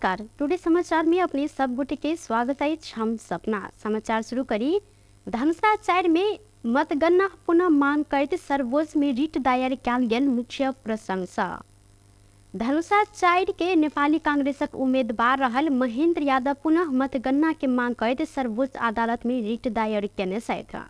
नमस्कार, टुडे समाचार में अपने सब गोटे के स्वागत अछि। हम सपना समाचार शुरू करी। धनुषा 4 में मतगणना पुनः मांग करैत सर्वोच्च में रिट दायर कयल गेल मुख्य प्रसंग। धनुषा 4 के नेपाली कांग्रेसक उम्मीदवार रहल महेंद्र यादव पुनः मतगणना के मांग करैत सर्वोच्च अदालत में रिट दायर केने छथि।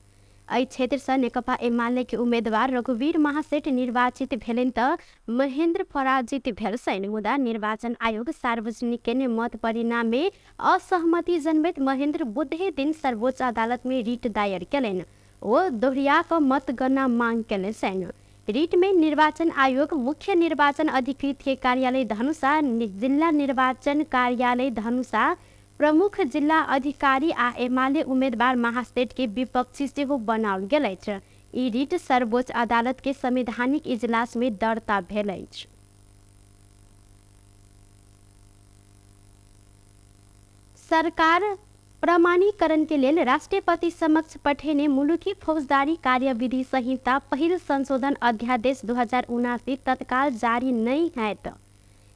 एहि क्षेत्र से नेकपा एमाले के उम्मीदवार रघुवीर महासेठ निर्वाचित भेलनि त महेंद्र पराजित भेल छनि। मुदा निर्वाचन आयोग सार्वजनिक केने मत परिणाम में असहमति जनबैत महेंद्र बुधे दिन सर्वोच्च अदालत में रिट दायर केलनि। ओ दोहरिया क मतगणना मांग केने छनि। रिट में निर्वाचन आयोग, मुख्य निर्वाचन अधिकृत के कार्यालय धनुषा, जिल्ला निर्वाचन कार्यालय धनुषा, प्रमुख जिल्ला अधिकारी आ एमाले उम्मीदवार महासेठ के विपक्षी सेहो बनाओल गेल अछि। ई रिट सर्वोच्च अदालत के संवैधानिक इजलास में दर्ता भेल अछि। सरकार प्रमाणीकरण के लेल राष्ट्रपति समक्ष पठेने मुलुकी फौजदारी कार्यविधि संहिता पहिल संशोधन अध्यादेश 2079 तत्काल जारी नहि हैत।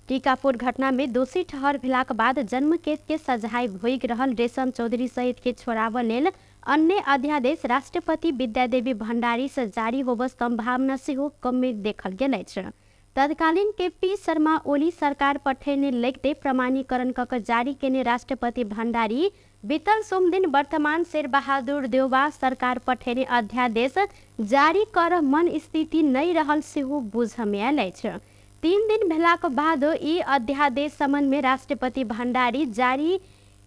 टीकापुर घटना में दोषी ठहर भेलाक बाद जन्मकेद के सजाय भोगि रहल रेशम चौधरी सहित के छोड़ाबऽ लेल अन्य अध्यादेश राष्ट्रपति विद्यादेवी भण्डारी से जारी होबऽ संभावना सेहो कमे देखल गेल अछि। तत्कालीन के पी शर्मा ओली सरकार पठेने लगिते प्रमाणीकरण कऽ के जारी केने राष्ट्रपति भण्डारी बीतल सोमदिन वर्तमान शेरबहादुर देउवा सरकार पठेने अध्यादेश जारी कर मन स्थिति नहि रहल सेहो बुझमे आयल अछि। 3 दिन भेलाक बाद ई अध्यादेश सम्बन्ध में राष्ट्रपति भण्डारी जारी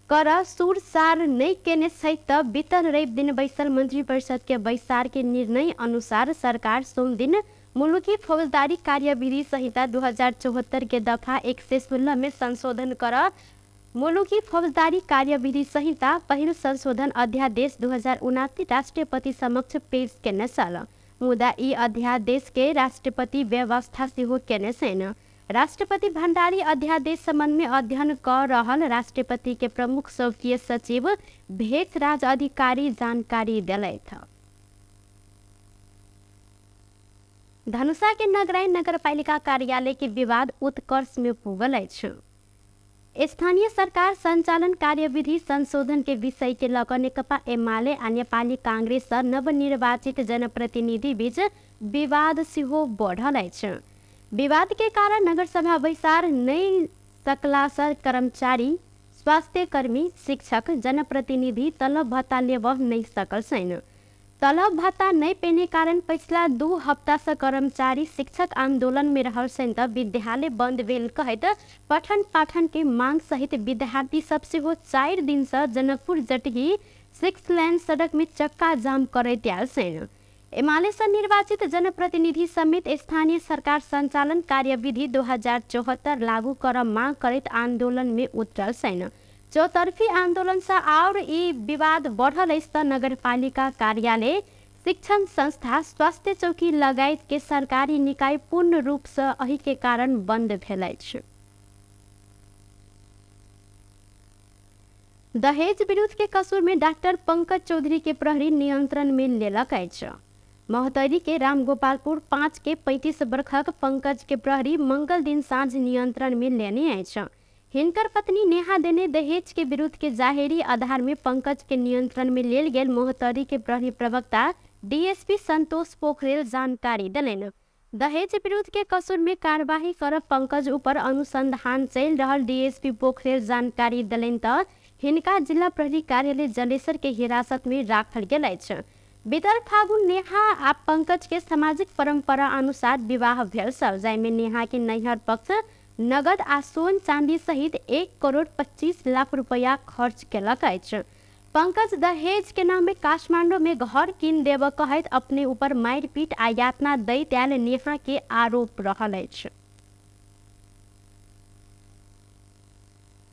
कर सुरसार नहि केने छथि त बीतल रवि दिन बैसल मंत्रिपरिषद के बैसार के निर्णय अनुसार सरकार सोमदिन मुलुकी फौजदारी कार्यविधि संहिता 2074 के दफा 116 में संशोधन कर मुलुकी फौजदारी कार्यविधि संहिता पहिल संशोधन अध्यादेश 2079 राष्ट्रपति समक्ष पेश केने छल। मुदा ई अध्यादेश के राष्ट्रपति व्यवस्था सेहो केने छनि। राष्ट्रपति भण्डारी अध्यादेश सम्बन्ध में अध्ययन क रहल राष्ट्रपति के प्रमुख स्वकीय सचिव भेषराज अधिकारी जानकारी देलथि। धनुषा के नगराइन नगरपालिका कार्यालय के विवाद उत्कर्ष में पुगल अछि। स्थानीय सरकार संचालन कार्यविधि संशोधन के विषय के लऽ कऽ नेकपा एमाले आ नेपाली कांग्रेस सँ नवनिर्वाचित जनप्रतिनिधि बीच विवाद सेहो बढ़ल अछि। विवाद के कारण नगरसभा बैसार नहि सकला सँ कर्मचारी, स्वास्थ्यकर्मी, शिक्षक, जनप्रतिनिधि तलब भत्ता लेबऽ नहि सकल छनि। तलब भत्ता नहि पेने कारण पछिला 2 हप्ता सँ कर्मचारी शिक्षक आंदोलन में रहल छनि त विद्यालय बंद भेल कहैत पठन पाठन के मांग सहित विद्यार्थी सब सेहो 4 दिन सँ जनकपुर जटही 6 लेन सड़क में चक्का जाम करैत आयल छनि। एमाले सँ निर्वाचित जनप्रतिनिधि समेत स्थानीय सरकार संचालन कार्यविधि 2074 लागू कर मांग करैत आंदोलन में उतरल छनि। चौतर्फी आंदोलन से और ई विवाद बढ़ल अछि त नगरपालिका कार्यालय, शिक्षण संस्था, स्वास्थ्य चौकी लगायत के सरकारी निकाय पूर्ण रूप से एहि के कारण बंद भेल अछि। दहेज विरुद्ध के कसूर में डॉक्टर पंकज चौधरी के प्रहरी नियंत्रण में लेलक अछि। महोत्तरी के रामगोपालपुर 5 के 35 वर्षक पंकज के प्रहरी मंगल दिन साँझ नियंत्रण में लेने अछि। हिनकर पत्नी नेहा देने दहेज के विरुद्ध के जाहेरी आधार में पंकज के नियंत्रण में लेल गेल महोत्तरी के प्रहरी प्रवक्ता डीएसपी संतोष पोखरेल जानकारी देलनि। दहेज विरुद्ध के कसूर में कार्यवाही कर पंकज ऊपर अनुसंधान चलि रहल डीएसपी पोखरेल जानकारी देलनि त हिनका जिला प्रहरी कार्यालय जलेसर के हिरासत में राखल गेल अछि। बीतल फागुन नेहा आ पंकज के सामाजिक परंपरा अनुसार विवाह भेल छल, जाहिमे नेहा के नैहर पक्ष नगद आ सोन चांदी सहित 1 करोड़ 25 लाख रुपया खर्च केलक अछि। पंकज दहेज के नाम में काठमांडू में घर कीन देब कहैत अपने ऊपर मारिपीट आ यातना दैत आयल नेहा के आरोप रहल अछि।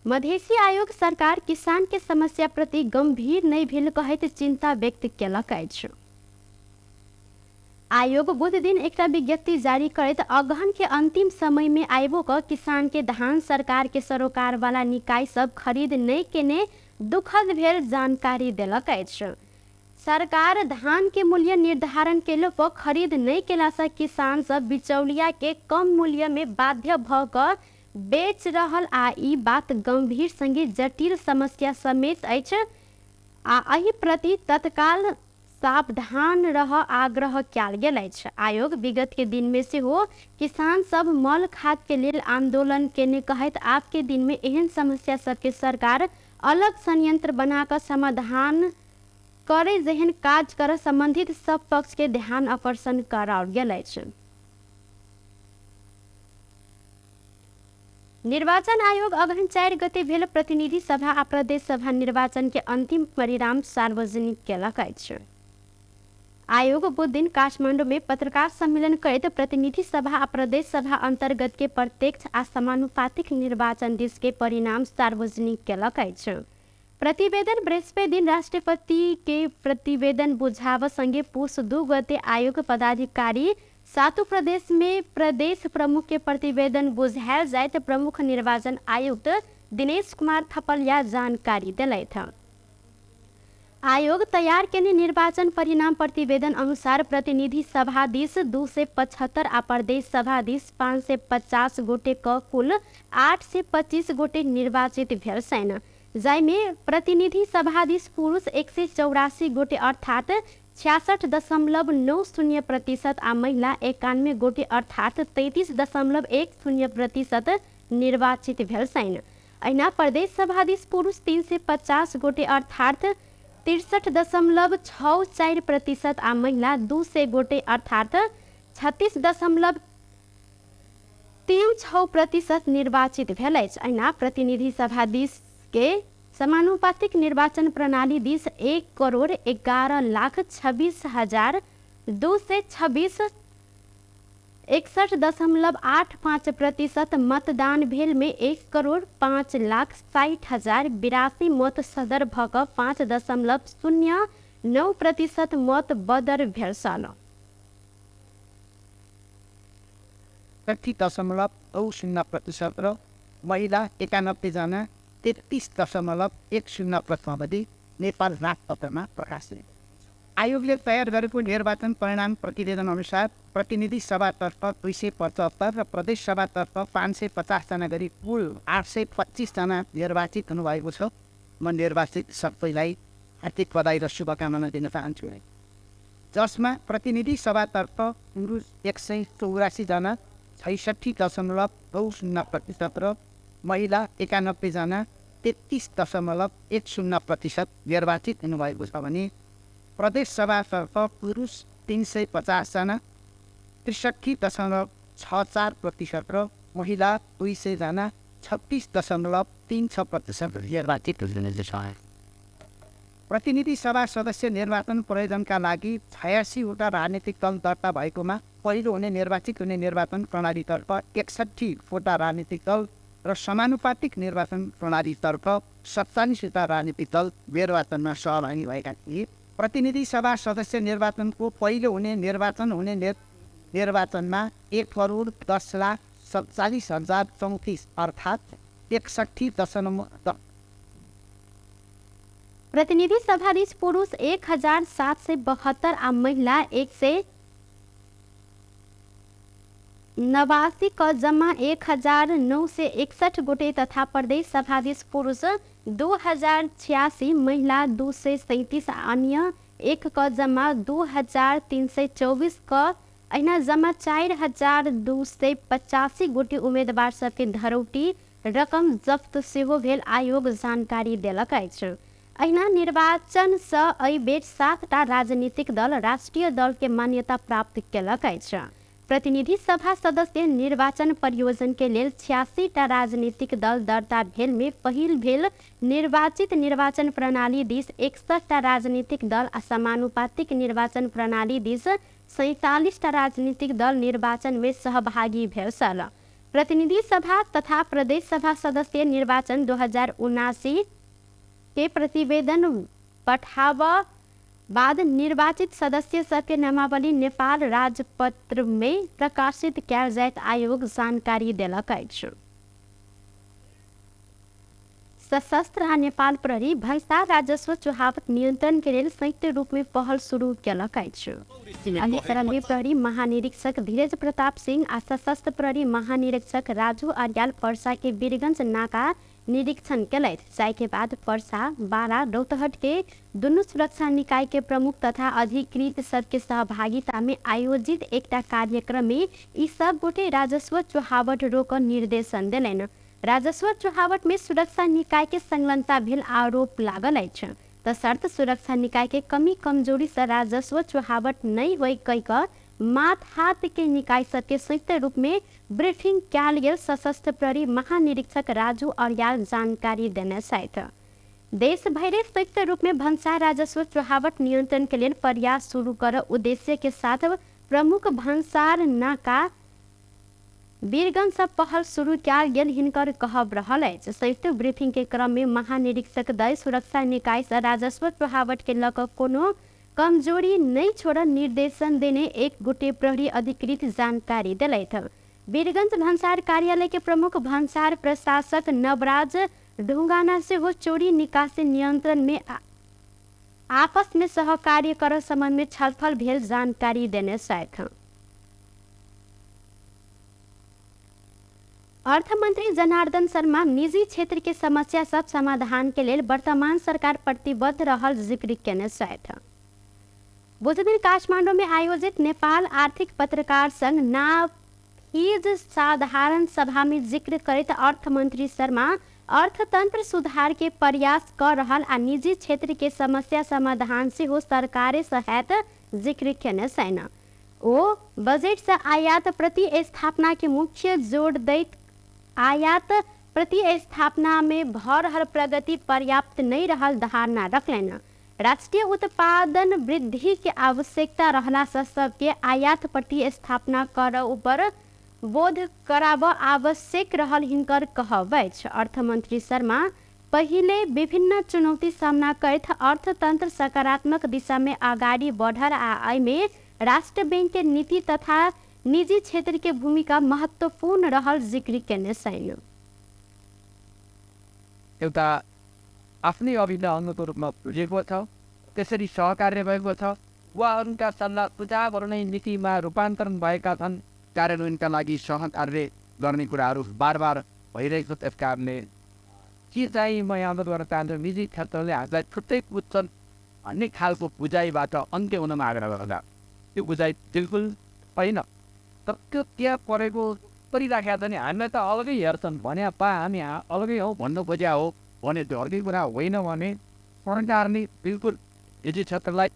मधेसी आयोग सरकार किसान के समस्या प्रति गंभीर नहि भेल कहैत चिंता व्यक्त केलक अछि। आयोग बुध दिन एकटा विज्ञप्ति जारी करैत अगहन के अंतिम समय में आइबो क किसान के धान सरकार के सरोकार वाला निकाय सब खरीद नहि केने दुखद भेल जानकारी देलक अछि। सरकार धान के मूल्य निर्धारण केलो पर खरीद नहि केला से किसान सब बिचौलिया के कम मूल्य में बाध्य भ क बेच रहल आ ई बात गंभीर संगे जटिल समस्या समेत अछि आ एहि प्रति तत्काल सावधान रह आग्रह कयल गेल अछि। आयोग विगत के दिन में सेहो किसान सब मल खाद के लेल आंदोलन केने कहैत आब के दिन में एहन समस्या सबके सरकार अलग संयंत्र बना कऽ समाधान करे जेहन काज कर संबंधित सब पक्ष के ध्यान आकर्षण कराओल गेल अछि। निर्वाचन आयोग अगहन 4 गते भेल प्रतिनिधि सभा आ प्रदेश सभा निर्वाचन के अंतिम परिणाम सार्वजनिक केलक अछि। आयोग बुध दिन काठमांडू में पत्रकार सम्मेलन करैत प्रतिनिधि सभा आ प्रदेश सभा अंतर्गत के प्रत्यक्ष आ समानुपातिक निर्वाचन दिस के परिणाम सार्वजनिक केलक अछि। प्रतिवेदन बृहस्पति दिन राष्ट्रपति के प्रतिवेदन बुझाव संगे पुष 2 गते आयोग पदाधिकारी सातों प्रदेश में प्रदेश प्रमुख के प्रतिवेदन बुझायल जाइत प्रमुख निर्वाचन आयुक्त दिनेश कुमार थपलिया जानकारी दिलथि। आयोग तैयार केने निर्वाचन परिणाम प्रतिवेदन अनुसार प्रतिनिधि सभा दिस 275 आ प्रदेश सभा दिस 550 गोटे क कुल 825 गोटे निर्वाचित भेल छनि, जाहिमे प्रतिनिधि सभा दिस पुरुष 184 गोटे अर्थात 66.90% आ महिला 91 गोटे अर्थात 33.10% निर्वाचित भेल छनि। अहिना प्रदेश सभा दिस पुरुष 350 गोटे अर्थात 63.64% आ महिला 200 गोटे अर्थात 36.36% निर्वाचित भेल अछि। अहिना प्रतिनिधि सभा दिस के समानुपातिक निर्वाचन प्रणाली दिस 1,11,26,226 61.85% मतदान भेल में 1,05,60,082 मत सदर भ क 5.09% मत बदर भेल छल। 60.90% र महिला 91 जना 33.10% नेपाल राजपत्रमा प्रकाशित। आयोगले तयार गरेको निर्वाचन परिणाम प्रतिवेदन अनुसार प्रतिनिधि सभातर्फ 275 र प्रदेश सभातर्फ 550 जना गरी कुल 825 जना निर्वाचित हुनुभएको छ। म निर्वाचित सबैलाई हार्दिक बधाई र शुभकामना दिन चाहन्छु। जसमा प्रतिनिधि सभातर्फ पुरुष 184 जना 66.90% र महिला 91 जना 33.10% निर्वाचित हुनुभएको छ भने प्रदेश सभातर्फ पुरुष 350 जना 63.64% र महिला 200 जना 36.36% निर्वाचित हुनुहुनेछ। प्रतिनिधि सभा सदस्य निर्वाचन प्रयोजनका लागि 86 वटा राजनीतिक दल दर्ता भएकोमा पहिलो हुने निर्वाचित हुने निर्वाचन प्रणालीतर्फ 61 वटा राजनीतिक दल र समानुपातिक निर्वाचन प्रणालीतर्फ 47 वटा राजनीतिक दल निर्वाचनमा सहभागी भएका थिए। प्रतिनिधि सभा सदस्य निर्वाचनको पहिलो हुने निर्वाचन हुने निर्वाचनमा 1,10,47,034 अर्थात् 61. प्रतिनिधि सभा दिस पुरुष 1772 आ महिला 189 क जम्मा 1961 गोटे तथा प्रदेश सभा दिस पुरुष 2086 महिला 237 अन्य 1 क जम्मा 2324 क अहिना जम्मा 4285 गोटे उम्मेदवार सबके धरौटी रकम जफ्त सेहो भेल आयोग जानकारी देलक अछि। अहिना निर्वाचन सँ एहि बेर 7टा राजनीतिक दल राष्ट्रिय दल के मान्यता प्राप्त केलक अछि। प्रतिनिधि सभा सदस्य निर्वाचन परियोजन के लेल 86टा राजनीतिक दल दर्ता भेल में पहिल भेल निर्वाचित निर्वाचन प्रणाली दिस 61टा राजनीतिक दल आ समानुपातिक निर्वाचन प्रणाली दिस 47टा राजनीतिक दल निर्वाचन में सहभागी भेल छल। प्रतिनिधि सभा तथा प्रदेश सभा सदस्य निर्वाचन 2079 के प्रतिवेदन पठाव बाद निर्वाचित सदस्य सबके नामावली नेपाल राजपत्र में प्रकाशित कयल जाइत आयोग जानकारी देलक अछि। सशस्त्र आ नेपाल प्रहरी भन्सार राजस्व चुहावट नियन्त्रण के लेल संयुक्त रूप में पहल शुरू केलक अछि। अघि प्रहरी महानिरीक्षक धीरज प्रताप सिंह आ सशस्त्र प्रहरी महानिरीक्षक राजू अर्याल पर्सा के वीरगंज नाका निरीक्षण केलथि। जाहि के बाद पर्सा, बारा, रौतहट के दुनू सुरक्षा निकाय के प्रमुख तथा अधिकृत सबके सहभागिता में आयोजित एकटा कार्यक्रम में ई सब गोटे राजस्व चुहावट रोक निर्देशन देलनि। राजस्व चुहावट में सुरक्षा निकाय के संलग्नता भेल आरोप लागल अछि। तसर्थ सुरक्षा निकाय के कमी कमजोरी से राजस्व चुहावट नहीं होई कहि कऽ माथ हाथ के निकाय सबके संयुक्त रूप में ब्रीफिंग कयल गेल सशस्त्र प्रहरी महानिरीक्षक राजू अर्याल जानकारी देने छथि। देश भरि संयुक्त रूप में भन्सार राजस्व चुहावट नियंत्रण के लेल प्रयास शुरू कर उद्देश्य के साथ प्रमुख भन्सार नाका वीरगंज से पहल शुरू कयल गेल हिनकर कहब रहल अछि। संयुक्त ब्रीफिंग के क्रम में महानिरीक्षक दय सुरक्षा निकाय से राजस्व चुहावट के लऽ कऽ कोनो कमजोरी नहीं छोड़ निर्देशन देने एक गोटे प्रहरी अधिकृत जानकारी देलथि। वीरगंज भन्सार कार्यालय के प्रमुख भन्सार प्रशासक नवराज ढुंगाना सेहो चोरी निकासी नियंत्रण में आपस में सहकार्य कर संबंध में छलफल भेल जानकारी देने छथि। अर्थमंत्री जनार्दन शर्मा निजी क्षेत्र के समस्या सब समाधान के लेल वर्तमान सरकार प्रतिबद्ध रहल जिक्र केने छथि। बुधदिन काठमाडौँ में आयोजित नेपाल आर्थिक पत्रकार संघ नाफिज साधारण सभा में जिक्र करैत अर्थमंत्री शर्मा अर्थतंत्र सुधार के प्रयास कर रहल आ निजी क्षेत्र के समस्या समाधान सेहो सरकारे सहायत जिक्र केने छनि। ओ बजट से आयात प्रतिस्थापना के मुख्य जोड़ दैत आयात प्रतिस्थापना में भऽ रहल प्रगति पर्याप्त नहीं रहल धारणा रखलनि। राष्ट्रीय उत्पादन वृद्धि के आवश्यकता रहला से सबके आयात प्रतिस्थापना कर ऊपर बोध कराब आवश्यक रहल हिनकर कहब अछि। अर्थमंत्री शर्मा पहिले विभिन्न चुनौती सामना करैत अर्थतंत्र सकारात्मक दिशा में अगाडि बढ़ल आ एहिमे राष्ट्र बैंक के नीति तथा निजी क्षेत्र के भूमिका महत्वपूर्ण रहल जिक्र केने छनि। एउटा आफ्नै अभिन्न अङ्गको रूपमा बुझेको छ, त्यसरी सहकार्य भएको छ। उहाँहरूका सल्लाह सुझावहरू नै नीतिमा रूपान्तरण भएका छन्। कार्यान्वयनका लागि सहकार्य गर्ने कुराहरू बार बार भइरहेको छ। त्यस कारणले के चाहिँ म यहाँ अनुरोध गर्न चाहन्छु, निजी क्षेत्रले हामीलाई छुट्टै बुझ्छन् भन्ने खालको बुझाइबाट अन्त्य हुन आग्रह गर्दा त्यो बुझाइ बिल्कुल होइन। तर त्यो त्यहाँ परेको परिराखेको छ नि, हामीलाई त अलगै हेर्छन् भने पा हामी अलगै हौँ भन्नु खोज्या हो भने त्यो अर्कै कुरा होइन भने सरकारले बिल्कुल निजी क्षेत्रलाई।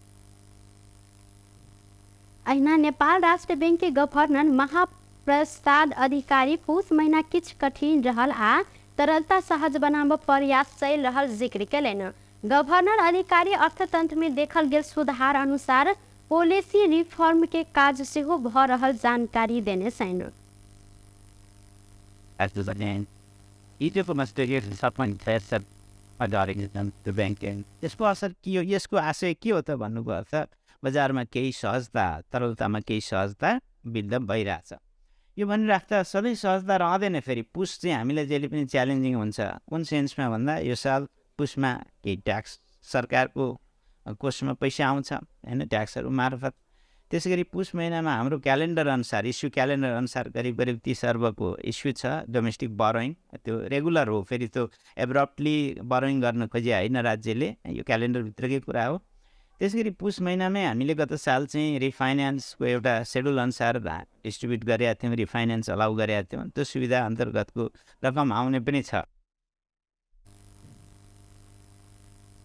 अहिना नेपाल राष्ट्र बैंक के गभर्नर महाप्रसाद अधिकारी पुस महीना किछु कठिन रहल आ तरलता सहज बनाब प्रयास चलि रहल जिक्र केलनि। गभर्नर अधिकारी अर्थतंत्र में देखल गेल सुधार अनुसार पॉलिसी रिफॉर्म के काज सेहो भऽ रहल जानकारी देने छनि। यसको असर के हो, यसको आशय के हो त भन्नुको अर्थ बजारमा केही सहजता, तरलतामा केही सहजता बिल्डअप भइरहेछ। यो भनिराख्दा सधैँ सहजता रहँदैन। फेरि पुस चाहिँ हामीलाई जहिले पनि च्यालेन्जिङ हुन्छ। कुन सेन्समा भन्दा यो साल पुसमा केही ट्याक्स सरकारको कोषमा पैसा आउँछ होइन, ट्याक्सहरू मार्फत। त्यसै गरी पुस महिनामा हाम्रो क्यालेन्डर अनुसार, इस्यु क्यालेन्डर अनुसार करिब करिब 30 अर्बको इस्यु छ डोमेस्टिक बरोइङ। त्यो रेगुलर हो, फेरि त्यो एब्रप्टली बरोइङ गर्न खोजे होइन राज्यले, यो क्यालेन्डरभित्रकै कुरा हो। त्यसै गरी पुस महिनामै हामीले गत साल चाहिँ रिफाइनेन्सको एउटा सेड्युल अनुसार डिस्ट्रिब्युट गरेका थियौँ, रिफाइनेन्स अलाउ गरेका थियौँ। त्यो सुविधा अन्तर्गतको रकम आउने पनि छ।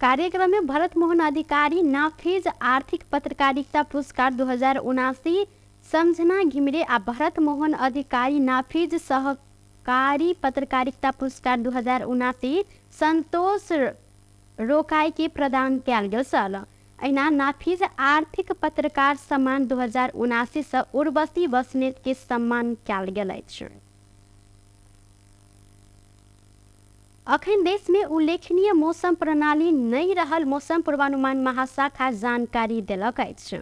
कार्यक्रम में भरत मोहन अधिकारी नाफिज आर्थिक पत्रकारिता पुरस्कार 2079, सम्झना घिमिरे आ भरत मोहन अधिकारी नाफिज सहकारी पत्रकारिता पुरस्कार 2079 संतोष रोकाई के प्रदान कयल गेल छल। अहिना नाफिज आर्थिक पत्रकार सम्मान 2079 से उर्वशी बस्नेत के सम्मान कयल गेल अछि। अखन देश में उल्लेखनीय मौसम प्रणाली नहीं रहल मौसम पूर्वानुमान महाशाखा जानकारी देलक अछि।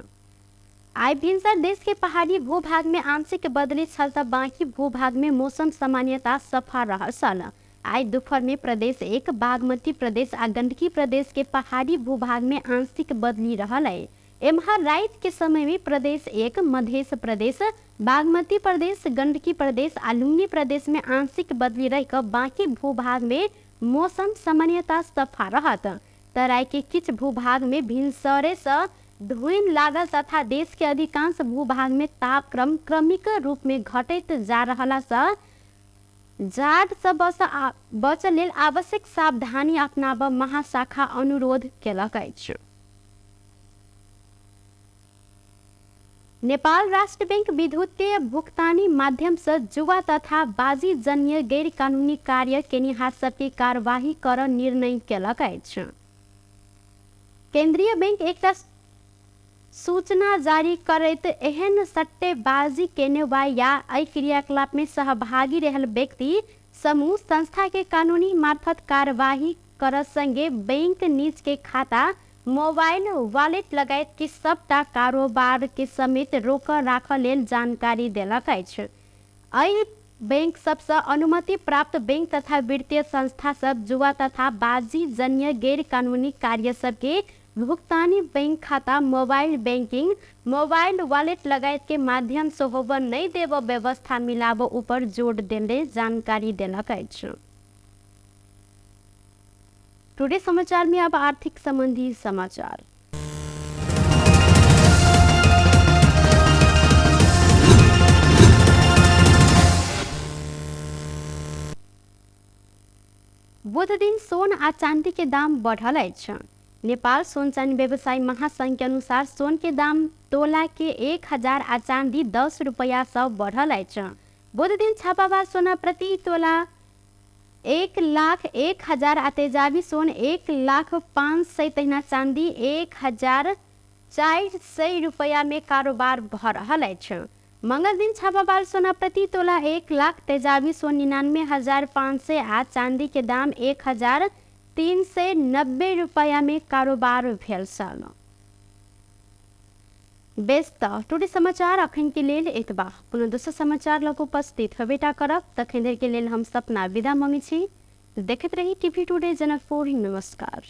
आइ भिनसर देश के पहाड़ी भूभाग में आंशिक बदली छल त बाँकी भूभाग में मौसम सामान्यतः सफा रहल छल। आइ दोपहर में प्रदेश 1, बागमती प्रदेश आ गंडकी प्रदेश के पहाड़ी भूभाग में आंशिक बदली रहल है। एम्हर रात के समय में प्रदेश 1, मध्य प्रदेश, बागमती प्रदेश, गंडकी प्रदेश आ लुम्बिनी प्रदेश में आंशिक बदली रह कऽ बाकी भूभाग में मौसम सामान्यतः सफा रहत। तराई के किछ भूभाग में भिनसरे से धुइन लागल तथा देश के अधिकांश भूभाग में तापक्रम क्रमिक रूप में घटैत जा रहला से जाड़ से बचऽ लेल आवश्यक सावधानी अपनाबऽ महाशाखा अनुरोध केलक अछि। नेपाल राष्ट्र बैंक विद्युतीय भुक्तानी माध्यम से जुआ तथा बाजीजन्य गैर कानूनी कार्य केनिहार सबके कारवाही कर निर्णय केलक अछि। केंद्रीय बैंक एकटा सूचना जारी करैत एहन सट्टेबाजी केने वा या एहि क्रियाकलाप में सहभागी रहल व्यक्ति, समूह, संस्था के कानूनी मार्फत कारवाही कर संगे बैंक निज के खाता, मोबाइल वॉलेट लगायत के सबटा कारोबार के समेत रोक राख लेल जानकारी देलक अछि। एहि बैंक सबसँ अनुमति प्राप्त बैंक तथा वित्तीय संस्था सब जुआ तथा बाजीजन्य गैर कानूनी कार्य सबके भुक्तानी बैंक खाता, मोबाइल बैंकिंग, मोबाइल वॉलेट लगायत के माध्यम से होबऽ नहि देबऽ व्यवस्था मिलाबऽ ऊपर जोड़ देने जानकारी देलक अछि। टुडे समाचार में अब आर्थिक संबंधी समाचार। बुध दिन सोन आ चांदी के दाम बढ़ल अछि। नेपाल सोन चांदी व्यवसायी महासंघ के अनुसार सोन के दाम तोला के 1000 आ चांदी 10 रुपया से बढ़ल अछि। बुध दिन छापावार सोना प्रति तोला 1,01,000 आ तेजाबी सोन 1,05,000 तहिना चांदी 1,400 रुपया में कारोबार भऽ रहल अछि। मंगल दिन छापावार सोना प्रति तोला 1 लाख, तेजाबी सोन 99,500 आ चांदी के दाम 1,390 रुपया में कारोबार भेल छल। बेस त टुडे समाचार अखन के लेल एतबा। पुनः दोसर समाचार लग उपस्थित होबेटा करब। तखन धरि के लेल हम सपना विदा मंगै छी। देखैत रही टीवी टुडे जनकपुर। नमस्कार।